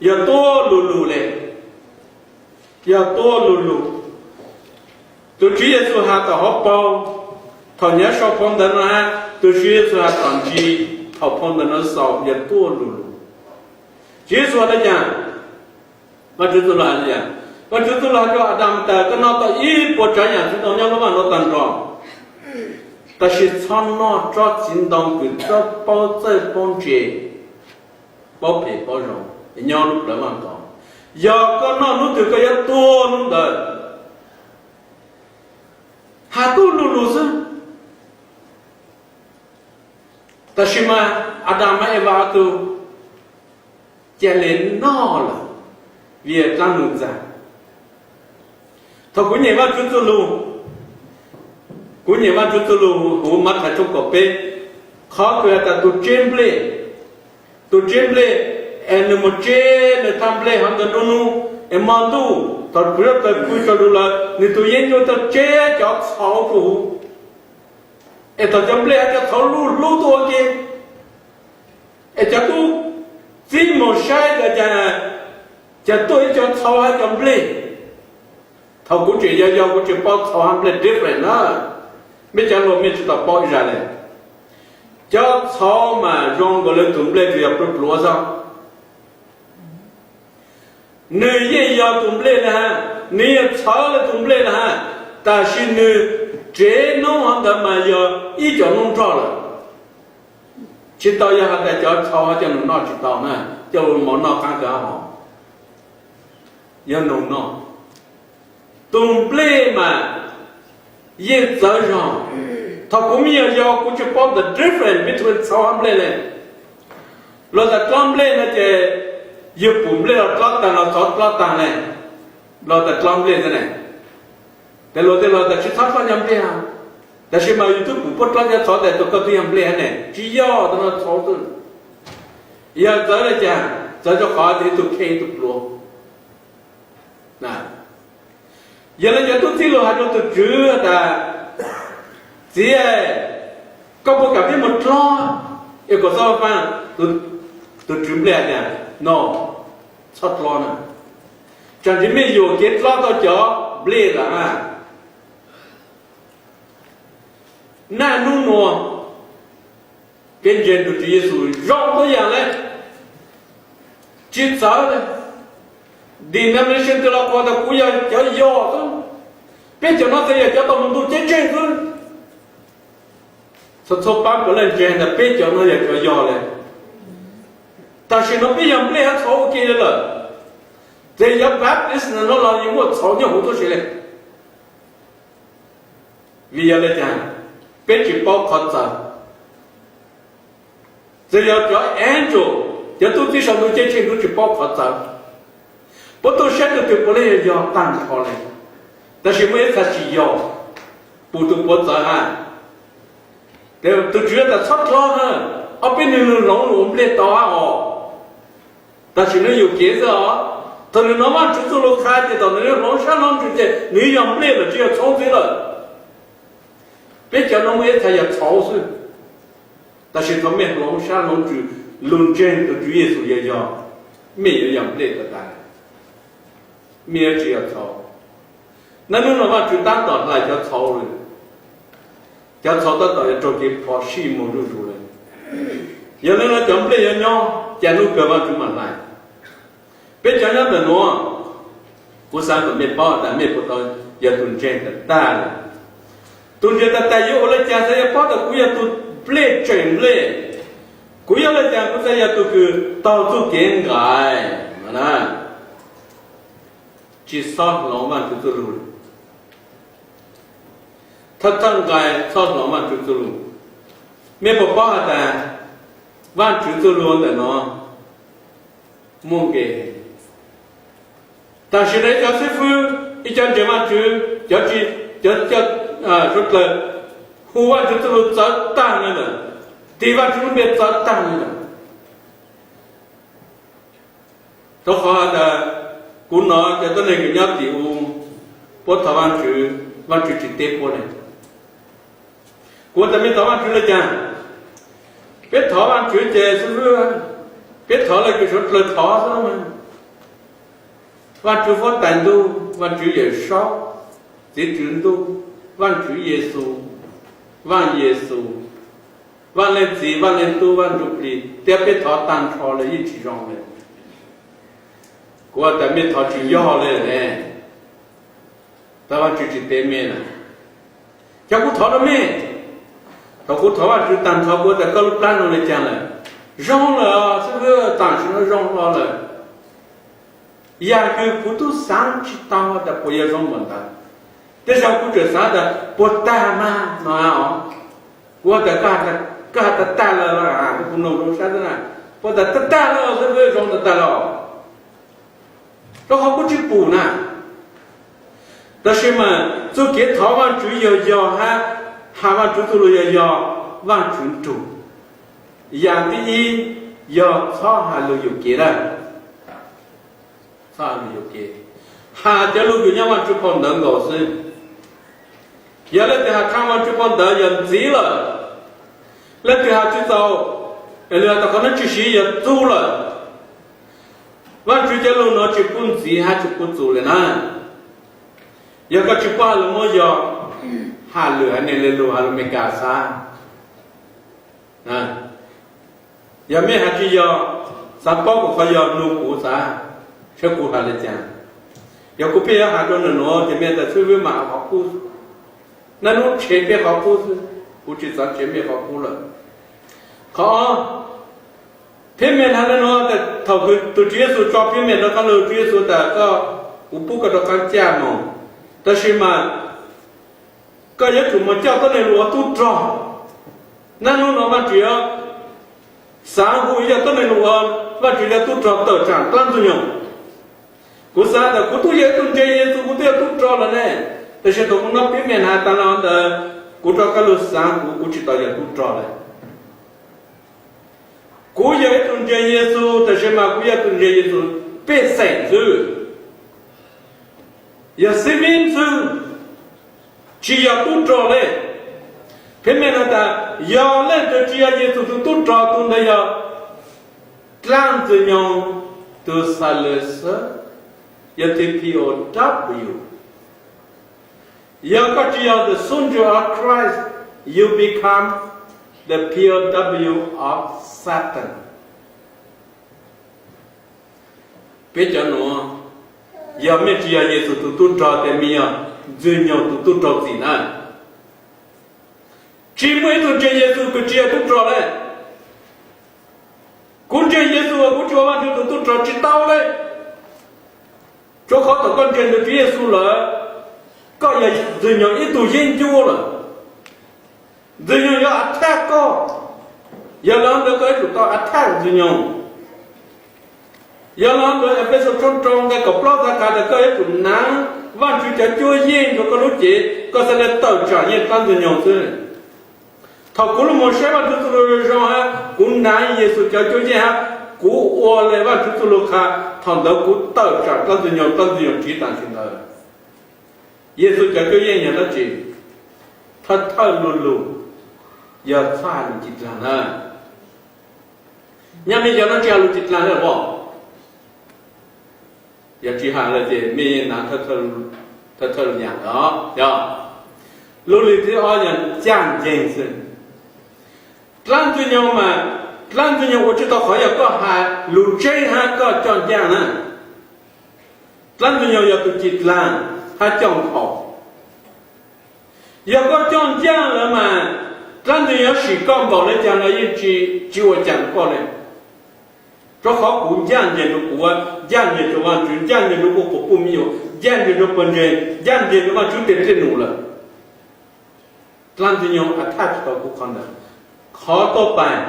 yog tuab lu lug le, yog tuab lu lug. Tus Tswv Yexus has tom hauv paug, thaum nyuav sau phau ntawv no hab tus Tswv Yexus has tom ntsis thaum phau ntawv no xaus yog tuab lu lug. Tswv Yexus has le caag? Vajtswv txuj lug has le caag? Vajtswv txuj lug has rua Adam tas koj noj tau ib puas tsaav yaam txiv ntoo nyob lub vaaj no tag nrho, tab sis txhob noj tsob txiv ntoo kws txawj paub txawj paub ntse, paub phem paub zoo nyob lub plawv vaaj ko. Yog koj noj hnub twg koj yuav tuag hnub ntawd. Has tuab lu lug xwb. Tab sis mas Adam hab Eva ob tug ca le noj lawm vim dlaab lug ntxag. Thaum kuv nyeem Vajtswv txuj lug, kuv nyeem Vajtswv txuj lug huv Mathais tshooj kaum peb, qhov kws has tas tus tseb nplej, tus tseb nplej, es nwg moog tseb nwg thaj nplej hov ntawd nruab nub, es mo ntuj thaum kuv yuav tawg pw tsaug lug lawm nwg tus yeeb ncuab tuaj tseb cov txhauv rua huv, es thaum cov nplej hab cov txhauv luj hlub tuaj ua ke, es cov tub txib moog saib tas cas tuaj ib co txhauv hab cov nplej. Thaum kuv tseem yau yau kuv tseem paub txhauv hab nplej different na. Mej cov hluas mej tsi tau paub ib zag le. Cov txhauv mas zoo nkaus le tus nplej kws yog pluav pluav xwb. Nwg yeej yog tus nplej le hab, nwg yeej txhawv le tus nplej le hab, tab sis nwg tsev noob hov ntawd mas yog ib co noob nrog lawm. Tsi tau yog has tas cov txhauv hab coj lug noj tsi tau na, coj lug mov noj qaab kawg hab hov. Yog noog noj, tus nplej mas yeej txawv zog. Thaum kuv me nyuam yaus kuv tsi paub the difference between txhauv hab nplej le. Luag tas dlob nplej no ces yug pum nplej los dlob taag los txhauv dlob taag le, luag tas dlob nplej xwb ne. Tes luag tej luag tas tsi txhob dlob cov nplej, tab sis mas yug twb pum puab dlob cov txhauv tas tus koj twb yog nplej hab ne, tsi yog, tus no txhauv xwb. Yog txawv le caag? Txawv rua qhov ib tug kheej ib tug pluav. Yog le cov tub txib lug has rua tug tswv tas, txiv, koj puas kam peb moog dlob? Es kom xob paab, tus tswv nplej has tas, no, txhob dlob na. Tsaam ntsis mej yuam kev dlob tau cov nplej lawm hab. Naj nub nua peb ntseeg tug Tswv Yexus zoo tau yaam le, tsi txawv le. Denomination twg los qhuas tas kuv yog cov yog xwb, peb cov no tas yog cov tau moog ntuj ceeb tsheej xwb. Txhua txhua paab puav leej ntseeg tas peb cov no yog cov yog le. Tab sis no peb yog nplej hab txhauv ua ke le lawm. Tes yog Baptist no los yeej muaj txhauv nyob huv tuab si le. Vim yog le caag? Peb tsi paub qhov txawv. Txawm yog cov angel, cov tub txib sau ntuj ceeb tsheej kuj tsi paub qhov txawv. Puab tuaj saib tug twg puav leej yog yog taag nrho le, tab sis muaj ib txha tsi yog, pum tug puav txawv hab. Tes tug Tswv tas txhob dlob na, ob peb nwg nwg hloov lug ua nplej tau hab os. Tab sis nwg yuam kev xwb os. Thaum nwg nov Vaajtswv txuj lug qha ces thaum nwg hloov sab hloov ntsws ces nwg yog nplej lawm tsi yog txhauv ntxiv lawm. Peb cov no muaj ib txha yog txhauv xwb. Tab sis thaum mej hloov sab hloov ntsws lug ntseeg tug Tswv Yexus yog yog, mej yuav yog nplej tag tag, mej yuav tsi yog txhauv. Naj nub no Vaajtswv tab tom hlais cov txhauv le, cov txhauv tab tom yuav raug kev phom sij moog zuj zus le. Yog li no cov nplej yuav nyob, cas hnub kawg Vajtswv mam hlais? Peb cov nyob ntawm nuav, kuv xaav kom mej paub tas mej puas tau yog tus ntseeg tag tag lawm. Tus ntseeg tag tag yuav ua le caag xaav yog paub tas kuv yog tus nplej tseem nplej? Kuv yog le caag kuv xaav yog tus kws taug txuj kev nqaim na? Tsi xob hloov Vaajtswv txuj lug. Thawj thawj nqai xob hloov Vaajtswv txuj lug. Mej puas paub has tas Vaajtswv txuj lug ntawm no muaj nqe? Tam sim no ib cov xib fwb, ib cov ntseeg Vaajtswv, cov tsi, cov, cov suav dlawg hu Vaajtswv txuj lug txawv tag le lawm, tig Vaajtswv lub npe txawv tag le lawm. Rua qhov has tas kuv nov cov tuab neeg kws nyob tim u, puab thov Vaajtswv, Vaajtswv tsi teb puab le. Kuv tas mej thov Vaajtswv le caag? Peb thov Vaajtswv ces xib fwb, peb thov le kws suav dlawg thov xwb mas. Vaajtswv huab tais ntuj, Vaajtswv Yawm Saub, Txiv Tswv Ntuj, Vaajtswv Yexus, Vaaj Yexus, Vaaj Leej Txiv, Vaaj Leej Tub, Vaaj Ntsuj Plig, thiab peb thov tag nrho le yeej tsi zoo le. Kuv tas mej thov tsi yog le ne, tab Vaajtswv tsi teb mej na. Cov kuv thov rua mej, thaum kuv thov Vaajtswv tag nrho kuv tas koj lub plab nuav le caag lawm? Zoo lawm, xib fwb, tam sim no zoo hlo lawm. Yam kws kuv tub xaav tsi tau tas puas yog zoo npaum ntawd, tej zaum kuv tseem xaav tas puas tag mas no os. Kuv tas koj has tas tag tag lawm, kuv mloog rua sab xwb na, puas tas tag tag lawm xwb, zoo tag tag lawm. Rua qhov kuv tsi pum na. Tab sis mas txuj kev thov Vaajtswv yog yog hab has Vaajtswv txuj lug yog yog Vaajtswv nrug. Yam thib ib yog txhob has lug yuam kev lawm. Txhob has lug yuam kev, has cov lug kws nyob Vaajtswv phau ntawv nkaus xwb. Yog leej twg has tshaj Vaajtswv phau ntawv yog ntxiv lawm. Leej twg has tsi txaus, es lwm has tas qhov nuav tshwm sim yog txuj lawm. Vaajtswv cov lug nuav tsi pub ntxiv hab tsi pub txuj le na. Yog koj tsi paub has lug Moob yog, has lwm haiv neeg le lug, has lug Amelikas xav. Yog mej has tsi yog, xav paub kuv qhov yog nug kuv xav, saib kuv has le caag. Yog kuv pheej yuav has rua nwg nuav ces mej tas xib fwb mas has qhov qub. Naj nub tshev peb qhov qub xwb, kuv tsi xaav tshev mej qhov qub lawm. Qhov ob, phiab mej has le nuav tas thaum kws tug Tswv Yexus tso phiab mej rov qaab lug, Tswv Yexus tas koj, kuv pub koj rov qaab caj moog, tab sis mas koj yuav tsum moog coj tuab neeg lug ua tub rog. Naj nub nuav Vaajtswv yuav xaav hu ib co tuab neeg lug ua Vaajtswv cov tub rog tawm tsaam dlaab Ntxwg Nyoog. Kuv xaav tas kuv tub yog ib tug ntseeg Yexus, kuv twb yog tub rog lawm ne, tab sis thaum kuv nov phiab mej has tas le ntawd, kuv rov qaab lug xaav kuv, kuv tsi tau yog tub rog lawm. Kuv yog ib tug ntseeg Yexus, tab sis mas kuv yog ib tug ntseeg Yexus pej xeem xwb, yog xib fwb xwb, tsi yog tub rog le. Phiab mej has tas yog leej twg tsi yog Yexus tug tub rog, tug ntawd yog dlaab Ntxwg Nyoog tug xav lawv xwb, yog tug P O W. Yog koj tsi yog the soldier of Christ, you become the P O W of Satan. Peb cov nuav, yog mej tsi yog Yexus tug tub rog, tes mej yog Ntxwg Nyoog tug tub rog txim na. Tsi muaj ib tug ntseeg Yexus kws tsi yog tub rog le. Kuv ntseeg Yexus, kuv tsi ua Vaajtswv tug tub rog tsi tau le. Rua qhov thaum koj ntseeg ntawm Tswv Yexus lawm, koj yog Ntxwg Nyoog ib tug yeeb ncuab lawm. Ntxwg Nyoog yuav attack koj. Yog le ntawd koj yuav tsum tau attack Ntxwg Nyoog. Yog le ntawd Efexus tshooj rau nqe kaum plaub txhais has tas koj yuav tsum naav Vaajtswv cov cuab yeej rua koj lub cev, koj xaav le tawm tsaam yeej dlaab Ntxwg Nyoog xwb. Thaum kuv lug moog saib Vaajtswv txuj lug zoo hab kuv naav Yexus cov cuab yeej hab kuv ua le Vaajtswv txuj lug qha, thaum ntawd kuv tawm tsaam dlaab Ntxwg Nyoog, dlaab Ntxwg Nyoog tsiv taam sim ntawd. Yexus cov cuab yeej yog dlaab tsi? Thawj thawj lug lug yog txhob has lug ci dlaag na. Nyob mej yog nuav tsi has lug ci dlaag le os? Yog tsi has le ces mej naav thawj thawj lug yaam os. Lug lim thib ob yog caaj nceeg xwb. Dlaab Ntxwg Nyoog mas Dlaab Ntxwg Nyoog ua tsi tau qhov yog koj has lug tseeb hab koj coj ncaaj na. Dlaab Ntxwg Nyoog yog tug ci dlaag hab coj nkhaus. Yog koj coj ncaaj lawm mas Dlaab Ntxwg Nyoog yuav sim koj npaum le caag los yeej tsi, tsi ua caag koj le. Rua qhov kuv ncaaj nceeg rua kuv, ncaaj nceeg rua Vaajtswv, ncaaj nceeg rua kuv quas puj me nyuam, ncaaj nceeg rua pawg ntseeg, ncaaj nceeg rua Vaajtswv teg dlej num lawm. Dlaab Ntxwg Nyoog attack tsi tau kuv qhov ntawd. Qhov tuab paag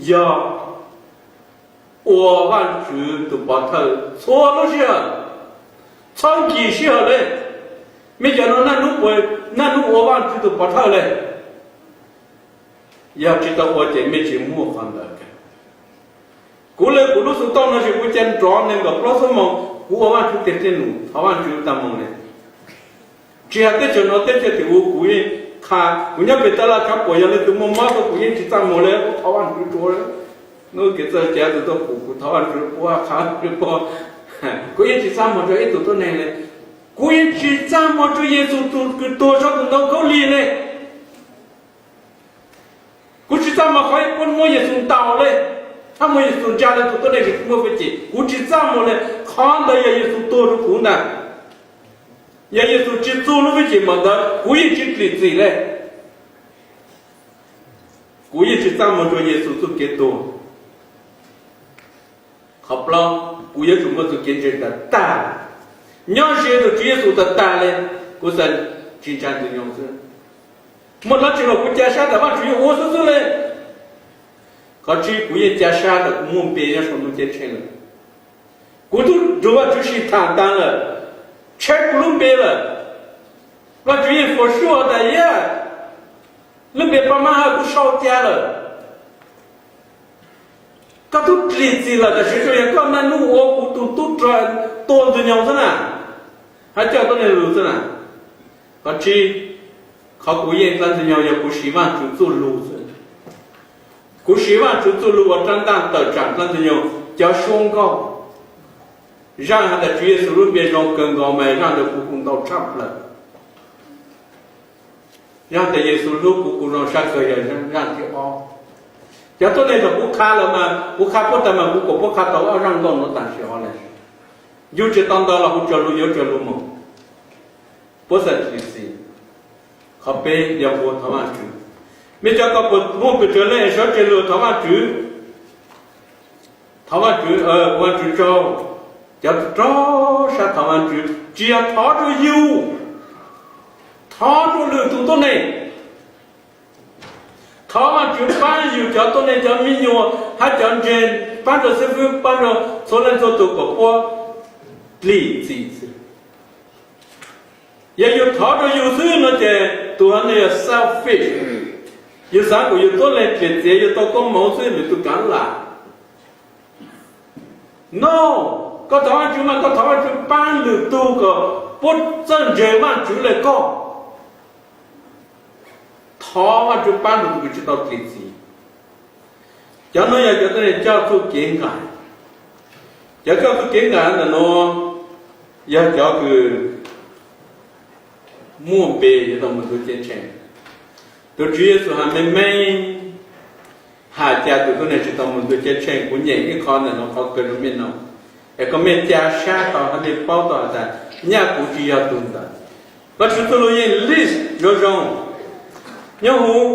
yog ua Vaajtswv tug pov thawj txhua lub sij hawm, txhob nkim sij hawm le. Mej cov nuav naj nub puas, naj nub ua Vaajtswv tug pov thawj le? Yog tsi tau ua ces mej tsi muaj qhov ntawd. Kuv le kuv lub xuv tooj no ces kuv ca nrov neeg nkaum plaub xuab moos, kuv ua Vaajtswv teg dlej num, thov Vaajtswv taag moog le. Tsi has teb chaws nuav teb chaws twg ua kuv yeej qha, kuv nyob peg taj laj tshav puam yog leej twg muaj mob rua kuv yeej tsi txaj muag le, kuv thov Vaajtswv rua le. Nub kev txawj cav tug tuaj pum kuv thov Vaajtswv puab qha Vaajtswv puab. Kuv yeej tsi txaj muag rua ib tug tuab neeg le. Kuv yeej tsi txaj muag rua Yexus tug kws tuag saum tus ntoo khaub lig le. Kuv tsi txaj muag qhov puab muab Yexus ntaus le, hab muab Yexus ntsa le tug tuab neeg kws tsi muaj hwj chim, kuv tsi txaj muag le. Qhov ntawd yog Yexus tuag rua kuv ntag. Yog Yexus tsi txug lub hwj chim npaum ntawd kuv yeej tsi dlim txim le. Kuv yeej tsi txaj muag rua Yexus txuj kev tuag. Qhov plaub, kuv yuav tsum muaj txuj kev ntseeg tag tag, nyob ze tug Tswv Yexus tag tag le. Kuv xav tsi ntsa Ntxwg Nyoog xwb. Muaj dlaab tsi los kuv ca sab tas Vaajtswv yuav ua xwb xwb le. Qhov tsib, kuv yeej ca sab tas kuv muaj npe nyob sau ntuj ceeb tsheej lawm. Kuv tub nrug Vaajtswv sim thaam taag lawm, tsheb kuv lub npe lawm. Vaajtswv yeej for sure tas yog lub npe Paj Mab Hawj kuv sau ca lawm. Koj tub dlim txim lawm, tab sis tsuas yog koj naj nub ua kuv tug tub rog tua Ntxwg Nyoog xwb na, hab coj tuab neeg lug xwb na. Qhov tsib, qhov kuv yeej dlaab Ntxwg Nyoog yog kuv siv Vaajtswv txuj lug xwb. Kuv siv Vaajtswv txuj lug ua rab ntaj tawm tsaam dlaab Ntxwg Nyoog cov suab nkauj. Zaaj has tas Tswv Yexus lub npe zoo kawg nkaus mas zaaj ntawd kuv kuj ntau tshaj plawg. Zaaj tas Yexus hlub kuv kuj zoo sab kawg yog zaaj thib ob. Cov tuab neeg thaum kuv qha lawm mas kuv qha puab tag mas kuv kuas puab qha tau ob zaaj nkauj nuav taag sim hov le. Yug tsis tau ntau los kuv tsuas lug yuav tsuas lug moog. Puab xav txim txim. Qhov peb yog ua thov Vaajtswv. Mej cov koj puas muaj pes tsawg leej sawv tsees lug thov Vaajtswv? Thov Vaajtswv, Vaajtswv tsaug. Cov rog sab thov Vaajtswv tsis yog thov rua yug, thov rua lwm tug tuab neeg. Thov Vaajtswv paab yug cov tuab neeg cov me nyuam hab cov ntseeg, paab rua xib fwb, paab rua txhua leej txhua tug kom puab dlim txim xwb. Yog yug thov rua yug xwb no ces tug hov no yog selfish. Yug xaav kom yug tuab neeg dlim txim, yug tau koob moov xwb lwm tug kaav lam. No, koj thov Vaajtswv mas koj thov Vaajtswv paab lwm tug kom puab txawj ntseeg Vaajtswv le koj. Thov Vaajtswv paab lwm tug kws tsis tau dlim txim. Cov nuav yog cov tuab neeg coj txuj kev nqaim. Cov coj txuj kev nqaim ntawm nuav yog cov kws muaj npe yuav tau moog ntuj ceeb tsheej. Tug Tswv Yexus has meej meej, has cas tug tuab neeg tsis tau moog ntuj ceeb tsheej? Kuv nyeem ib qho ntawm nuav qhov kawg rua mej noog, es koj mej ca sab tau hab mej paub tau has tas nyaj kuv tsis yog tug ntawd. Vaajtswv txuj lug yeej list zoo zoo. Nyob huv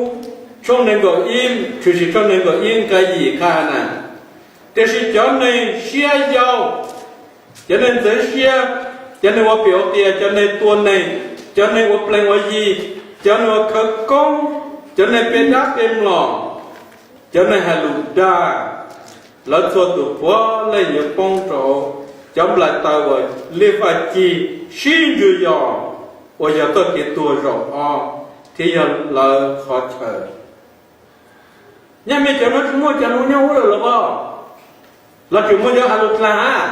tshooj neeg nkaum ib, tshwm sim tshooj neeg nkaum ib nqai yim qha na: Tiam sis cov neeg siab yau, cov neeg ntxeev siab, cov neeg ua piam ua qias, cov neeg tua neeg, cov neeg ua plees ua yi, cov neeg ua khawv koob, cov neeg pe dab pe mlom, cov neeg has lus dag, lawv txhua tus puav leej yuav poob rau cov nplaim taws uas Lifais cig sib ntsws yos, uas yog txoj kev tuag zaum ob, thiab yog lawv qhov chaw. Nyaj mej cov nuav tsis muaj cov nuav nyob huv lawm los? Los tseem muaj cov has lus dlaag hab?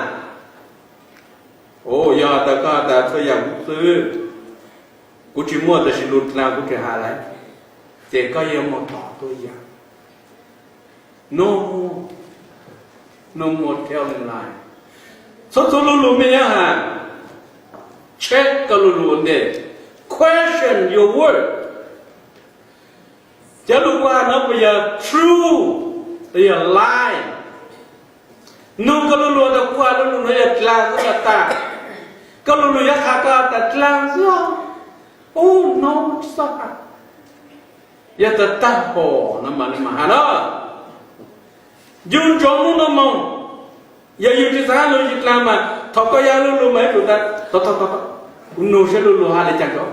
Yog has tas koj has tas txhua yam huv xwb, kuv tsis muaj, tab sis lus dlaag kuv tseem has lawm, ces koj yuav moog tom tuab yaam. No, no more telling lie. Txhua txhua lug lug mej yuav has, check koj lug lug ua ntej, question your word. Cov lug kuv has nuav puas yog true? Yog li, nug koj lu lug tas kuv has lu lug no yog dlaag xwb los tag? Koj lu lug yuav has koj tas dlaag xwb. Ub, no tsis txhob has. Yog tas tag hom no mas has na. Yug ntsoov hnub no moog, yog yug tsis xaav has lug tsis dlaag mas thaum koj yuav has lu lug mas ib tug tas, kuv nug saib lu lug has le caag tso.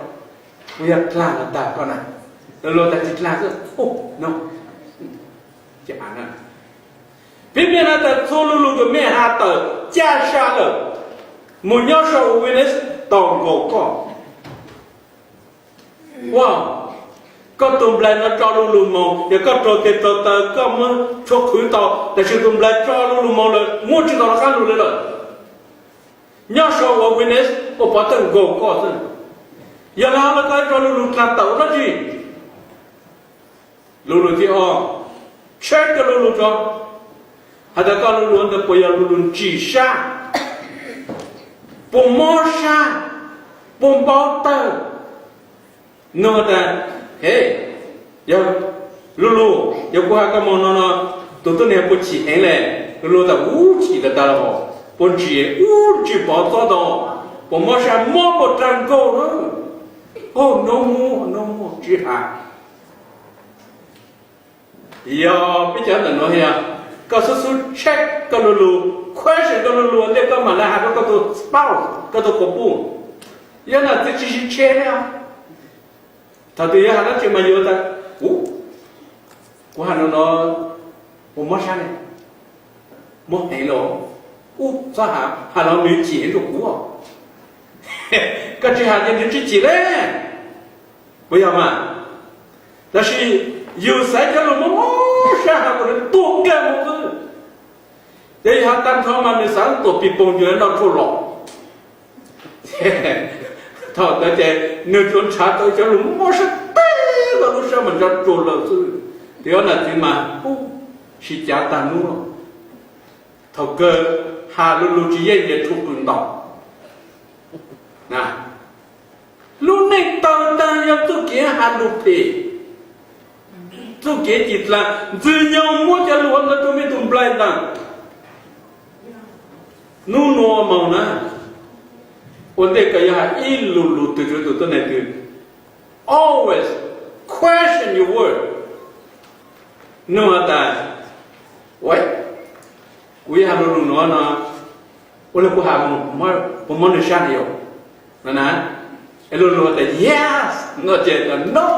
Kuv yog dlaag los tag koj na. Lu lug tas tsis dlaag xwb. Peb mej na tas txhua lu lug kws mej has tawm ca sa lawm, moog nyob sau witness tau nkaus koj. Ua, koj tug nplais no tso lu lug moog, yog koj raug tes raug taw koj muab tshuab qhwv tau, tab sis tug nplais tso lu lug moog lawm muab tsis tau rov qaab lug le lawm. Nyob sau ua witness ua pov thawj nkaus koj xwb. Yog li hab lawv koj tso lu lug dlaag tawm ua dlaab tsi? Lu lug thib ob, check koj lu lug tso, has tas koj lu lug ntawd puas yog lu lug ntsim sab, puas mob sab, puas npau tawg. Nug tas, he, yog lu lug, yog kuv has koj moog no no, tug tuab neeg puas chim heev le? Lu lug tas ub, chim tag tag le hos, puas ntsim, ub, ntsim pov txob tau, puas mob sab, mob puas dlaag nkaus na. Ub, no muaj, no muaj, tsis has. Yog peb cov ntawm nuav yog koj xub xub check koj lu lug, question koj lu lug ntej koj mam le has rua koj tug spouse, koj tug quas puj. Yog nam txiv tsis sib tshe le. Thaum twg yuav has dlaab tsi mas yuav tas, ub, kuv has no no puas mob sab ne? Mob heev los? Ub, txhob has, has los nws chim heev rua kuv. Koj tsis has ces nws tsis chim le, puas yog mas? Tab sis yug xaiv cov lug mob mob sab has kuas nws tuag kawg moog xwb. Ces yug has tag nrho mas nws xaav tuam pis poog ncuav noj tshuaj los. Thaum ntawd ces nws tsuas nrhav tau cov lug mob sab tag, lub sab mas nrov tsuag lawm xwb. Tes ob nam txiv mas sib cav tag nub. Thaum kawg has lu lug tsis yeej ces tshuaj qw ntaus. Lub neej tawg taag yog txuj kev has lug phem, txuj kev cim dlaag. Ntxwg Nyoog muab cov lug ntawd rua mej tug nplais ntaag. Nub nua moog na, ua ntej koj yuav has ib lu lug twg rua tug tuab neeg twg, always question your word. Nug has tas, kuv yuav has lu lug nuav no, ua le kuv has moog puas mob nws sab le yog? No na, es lu lug has tas yes, no ces no.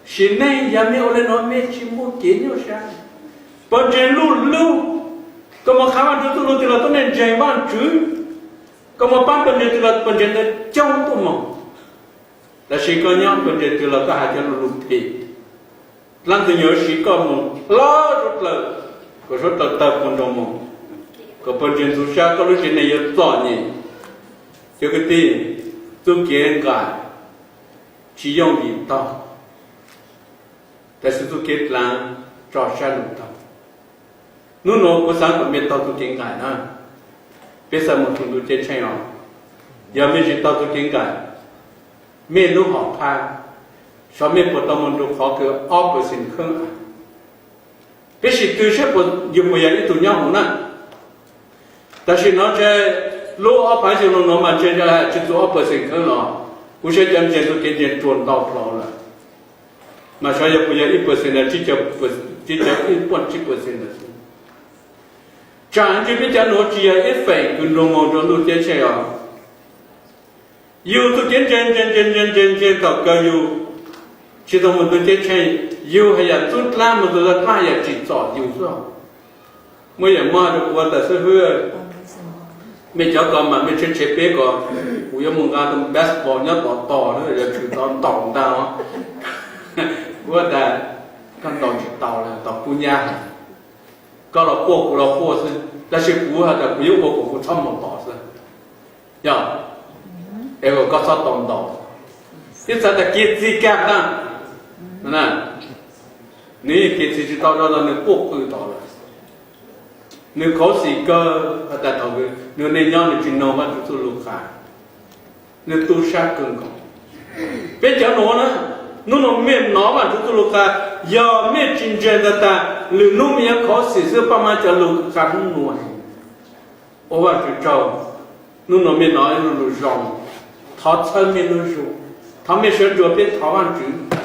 Sim neej yog mej ua le nuav mej tsis muaj kev nyuaj sab. Pawg ntseeg luj lug, koj moog qha Vaajtswv txuj lug twg los tuab neeg ntseeg Vaajtswv. Koj moog paab pawg ntseeg twg los pawg ntseeg ntawd coob tuaj moog. Tab sis koj nyob pawg ntseeg twg los koj has cov lu lug phem, dlaab Ntxwg Nyoog yuav siv koj moog hlob suav dlawg, kom suav dlawg tawg puag nraug moog, kom pawg ntseeg ntxhov sab, koj lub tsev neeg yuav txom nyem. Cov kwv tij, txuj kev nqaim tsis yooj yim taug, tab sis txuj kev dlaag tso sab lug taug. Nub nua kuv xaav kom mej taug txuj kev nqaim na, peb xaav moog txug ntuj ceeb tsheej os. Yog mej tsis taug txuj kev nqaim, mej lub hom phaj, xyov mej puas tau moog rua qhov kws ob percent kheeb. Peb sim tw saib puas, yug puas yog ib tug nyob huv na. Tab sis no ntshe lub ob phav xyoo lug nuav mas ntshe tsi txug ob percent kheeb los. Kuv saib cov ntseeg txuj kev ntseeg tsuag ntau dlhau lawm. Mas xyov yog puas yog ib percent, tsib caug, tsib caug ib puaj tsib percent lawm xwb. Tsaam ntshe peb cov nuav tsis yog ib feem kws nrug moog rua ntuj ceeb tsheej os. Yug txuj kev ntseeg ntseeg ntseeg ntseeg ntseeg ntseeg thaum kawg yug tsis tau moog ntuj ceeb tsheej, yug has yam ntxub dlaab moog txug dlaab has yam tsim txom yug xwb. Muaj yam mob rua kuv tas xib hwb, mej cov ko mas mej tsheej tsheej peb ko, kuv yuav moog nqaa tug basketball nyob tom tog, yuav tshwm tau ntaus ntaag os. Kuv tas, koj ntaus tsis tau le, tom kub nyab. Koj los quaj kuv los quaj xwb, tab sis kuv has tas kuv yuav ua kom kuv txhob moog tom xwb. Yog, es kom koj txhob tau ntaus. Ib txhais tas kev txi kag na, nws yeej kev txi tsis tau rua nws quaj qw tod lawm. Nws khuv xim kawg has tas thaum nws neej nyob nws tsis noog Vaajtswv txuj lug qha, nws tu sab kawg nkaus. Peb cov nuav na, nub nua mej nov Vaajtswv txuj lug qha, Yog mej tsis ntseeg ntawd tas lwm hnub mej yuav khuv xim xwb, paj mab cov lug kws qha hnub nua. Ua Vajtswv tsaug, hnub nua mej nov ib lus zoo, thov txhawb mej lub zug, thov mej sawv daws peb thov Vajtswv.